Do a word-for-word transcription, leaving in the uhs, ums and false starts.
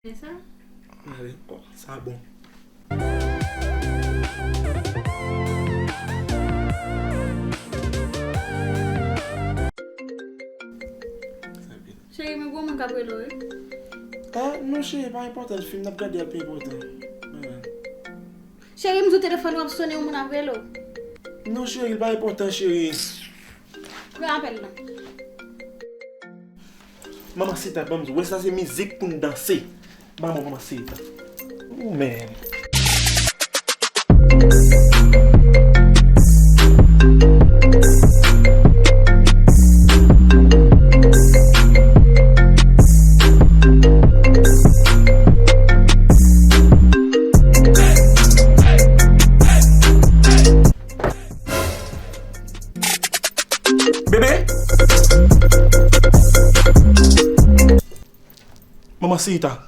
Men sa? Ale, oh, sa bon. Cheri, men gwo moun k ap rele w, wi. Ah, non, cheri, pa enpòtan. Fim n ap gade a pi enpòtan. Cheri, m di w telefòn w ap sonnen, yon moun ap rele w. Non, cheri, li pa enpòtan, cheri. Pran apèl la. Manman Sita, ban m di w, wè sa se mizik pou n danse. Ban mwen Manman Sita. Oh, man. Bebe! Manman Sita.